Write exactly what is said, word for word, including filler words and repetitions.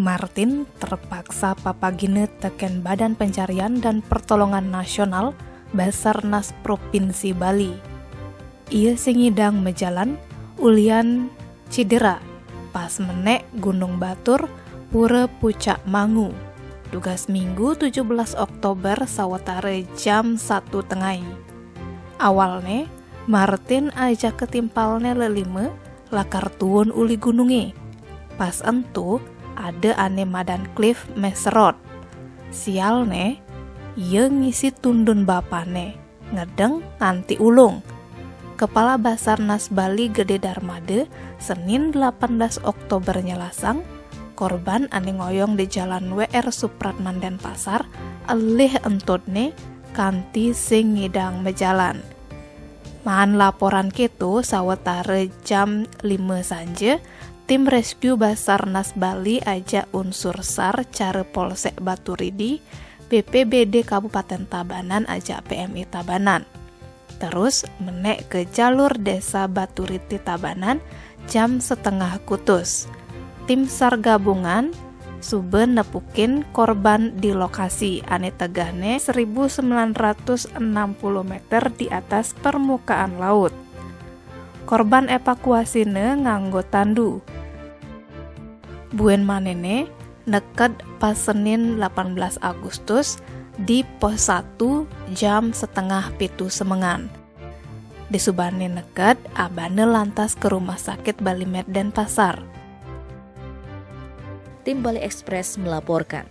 Martin terpaksa papagina teken Badan Pencarian dan Pertolongan Nasional Basarnas Provinsi Bali. Ia sing ngidang majalan ulian cidera pas menek Gunung Batur, Pura Pucak Mangu, dugas Minggu tujuh belas Oktober sawetara jam satu tengai. Awalne, Martin ajaka timpalne lelima lakar tuun uli gununge. Pas entu, ada ane madan Cliff meh serot. Sialne, ia ngisi tundun bapane, ngedeng nganti ulung. Kepala Basarnas Bali Gede Darmada, Senin delapan belas Oktober nyelasang, korban ane ngoyong di Jalan W R Supratman Denpasar, elih entutne kanti sing ngidang majalan. Maan laporan keto, sawetara jam lima sanja, tim rescue Basarnas Bali ajak unsur SAR cara Polsek Baturidi, B P B D Kabupaten Tabanan ajak P M I Tabanan. Terus menek ke jalur Desa Baturiti Tabanan jam setengah kutus. Tim SAR gabungan suba nepukin korban di lokasi, ane tegehne seribu sembilan ratus enam puluh meter di atas permukaan laut. Korban evakuasine nganggo tandu. Buin manene neked pas Senin delapan belas Agustus di Pos satu jam setengah pitu semengan. Disubane neked, abane lantas ke Rumah Sakit Bali Med Denpasar. Tim Bali Express melaporkan.